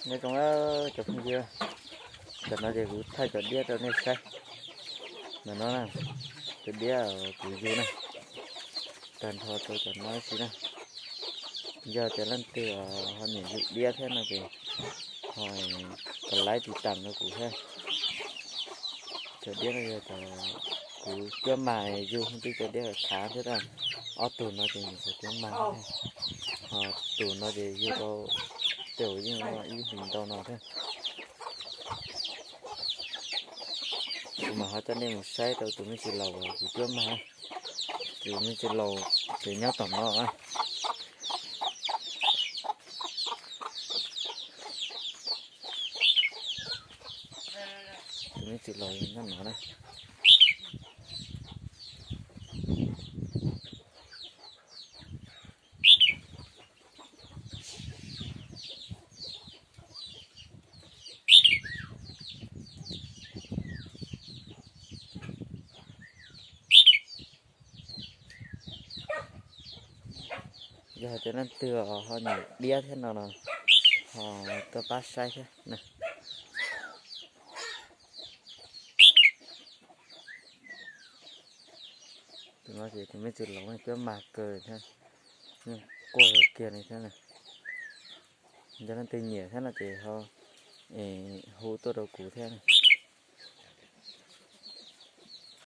Nyob zoo cov phooj ywg, tam no ces kuv thaij cov diab rau nej saib. Ntawm no na, cov diab kuv yug na, tag nrho rau cov no ib si na. Yog tias leej twg ho nyiam yug diab thiab no ces ho kom like tiv tam rau kuv thiab. Cov diab no yog cov kuv cuab mag yug, twb cov diab khav thiab na. Ob tug no ces yog cov cuab mag thiab. Ho tus no ces yug tau, tej zaum yeej muaj ib hlis ntau no thiab. Kuv mam ho coj nej mus saib rau tus me txiv laus kuv cuab mag. Tus me txiv laus ces nyob tom no. Tus me txiv laus nyob no na. Yog hais tias leej twg ho nyiam diab thiab no los ho tuaj pab saib thiab na. Tus no ces tus me txiv laus cuab mag kawg thiab, yeej quaj kiag li thiab na. Yog leej twg nyiam thiab no ces ho hu tuaj rau kuv thiab.